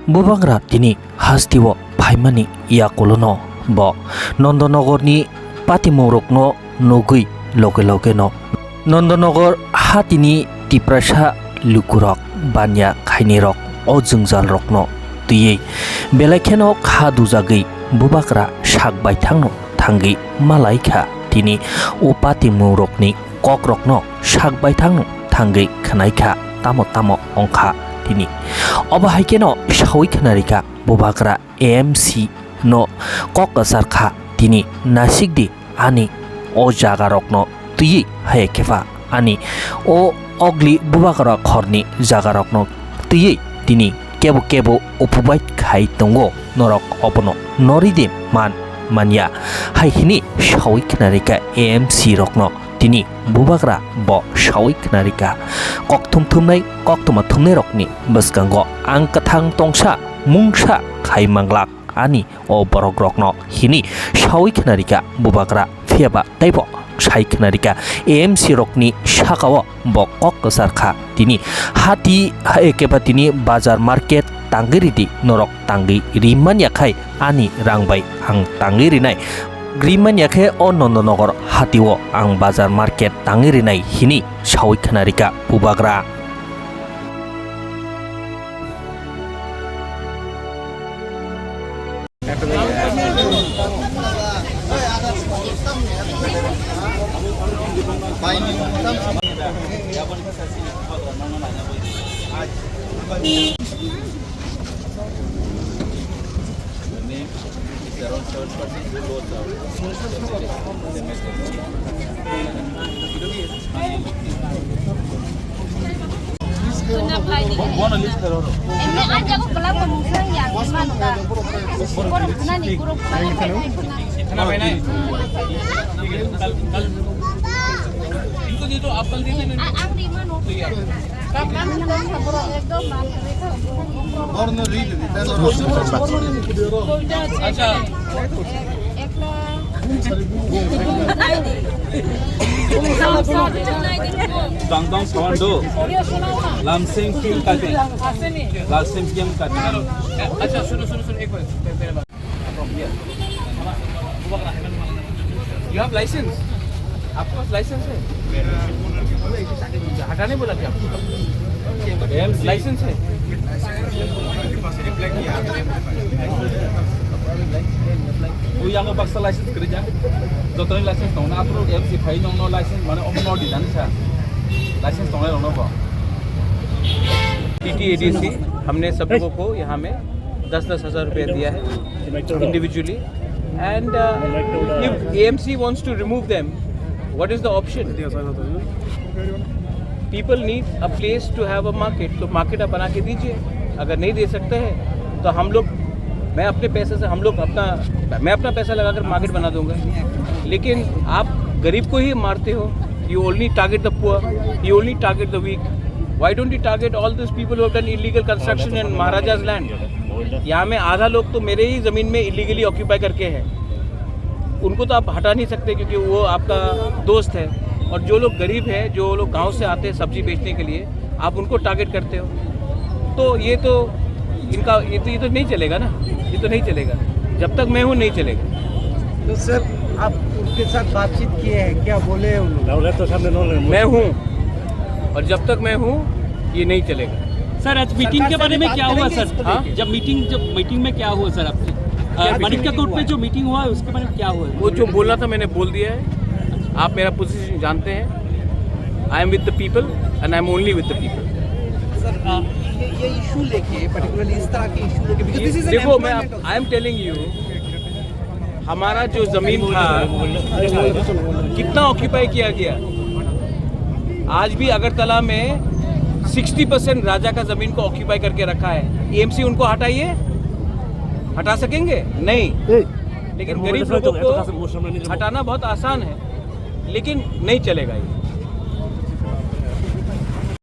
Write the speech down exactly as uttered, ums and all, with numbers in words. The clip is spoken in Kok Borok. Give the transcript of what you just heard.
Bubagra tini hasteo phaimani yakulono bo Nondonogorni patimungrokno nugwi loge logeno Nondonogor hatini Tiprasa lukurok banya khainirok o jwngjalrokno twiwi belai kheno kha dujagwi Bubagra sak baithangno thangwi malaikha tini o patimungrokni kokrokno sak baithangno thangwi khwnaikha tamo tamo wngkha tini. Obo hai kheno sawi khwnarikha Bubagra A M C no kok kwchar kha tini nasikdi ani o jagarokno twiwi hai khe pha ani o ogli Bubagra khorni jagarokno twiwi tini kebo kebo upubait khai tongo norok obono noride man manya hai hini sawi khwnarikha A M C rokno. Tini Bubagra bo sawi khwnarikha, kokthum thumnai koktwma thumnairokni bwskango ang kwthang tongsa mungsa khai manglak ani o borokrokno hini sawi khwnarikha Bubagra. Phiyaba teibo sai khwnarikha A M C rokni sakao bo kok kwchar kha tini hati ha ekeba tini bazar market tangwi ridi norok tangwi ri manya khai ani rang bai ang tangwi rinai. Grimanya khe o Nondonogor hatio ang bazar market tangwi rinai hini sawi khwnarikha Bubagra. It's around seven percent too low, sir. Tuna bhai ni. Bo-, bono list karo ro. Emme aja ko pala ko musang ya, man ka. Koro khana ni, koro khana ni. Khana bhai nai. Kal, kal. इनको दे दो, आप कल दे देना। आ, ang di mano. तो ये। Dang dang sawan do. Lamsing kim kati. Lamsing kim kati. अच्छा, सुनो, सुनो, सुनो, एक बार, मेरे बात। You have license? आपके पास लाइसेंस है? हटाने बोला क्या आपको? लाइसेंस है? वो यहाँ को बक्सा लाइसेंस कर जा। जो तो लाइसेंस तो ना, आप लोग एमसी भाई नौ नौ लाइसेंस माने ओम नौ डिजाइन सा। लाइसेंस तो ना, ना। टीटीएडीसी, हमने सब लोगों को यहाँ में दस दस हज़ार रुपया दिया है individually. And, uh, if A M C wants to remove them, what is the option? People need a place to have a market. तो मार्केट आप बना के दीजिए. अगर नहीं दे सकते हैं तो हम लोग, मैं अपने पैसे से, हम लोग अपना, मैं अपना पैसा लगाकर मार्केट बना दूंगा. लेकिन आप गरीब को ही मारते हो. You only target the poor, you only target the weak. Why don't you target all those people who have done illegal construction in Maharaja's land? यहाँ में आधा लोग तो मेरे ही ज़मीन में इलीगली ऑक्यूपाई करके हैं. उनको तो आप हटा नहीं सकते क्योंकि वो आपका दोस्त है. और जो लोग गरीब हैं, जो लोग गांव से आते हैं सब्जी बेचने के लिए, आप उनको टारगेट करते हो. तो ये तो इनका, ये तो, ये तो नहीं चलेगा ना, ये तो नहीं चलेगा. जब तक मैं हूँ, नहीं चलेगा. तो सर, आप उनके साथ बातचीत किए हैं, क्या बोले हैं उन्होंने? मैं हूँ, और जब तक मैं हूँ, ये नहीं चलेगा. सर, आज मीटिंग के बारे में क्या हुआ, सर? हाँ? जब मीटिंग, जब मीटिंग में क्या हुआ, सर, आपकी? क्या अ, मीटिंग मानिका कोर्ट हुआ पे है? जो मीटिंग हुआ है, उसके बारे में क्या हुआ है? वो जो बोलना था, मैंने बोल दिया है. आप मेरा पोजीशन जानते हैं. I am with the people and I am only with the people. Sir, अ, ये, ये इशू लेके, पर्टिकुलरली इस तरह के इशू लेके, because this is an देखो, मैं employment आप, I am telling you, हमारा जो जमीन था, कितना ऑक्यूपाई किया गया? आज भी अगरतला में सिक्सटी परसेंट राजा का जमीन को ऑक्यूपाई करके रखा है. एएमसी उनको हटाइए, हटा सकेंगे? नहीं. लेकिन गरीब लोगों को हटाना बहुत आसान है, लेकिन नहीं चलेगा ये.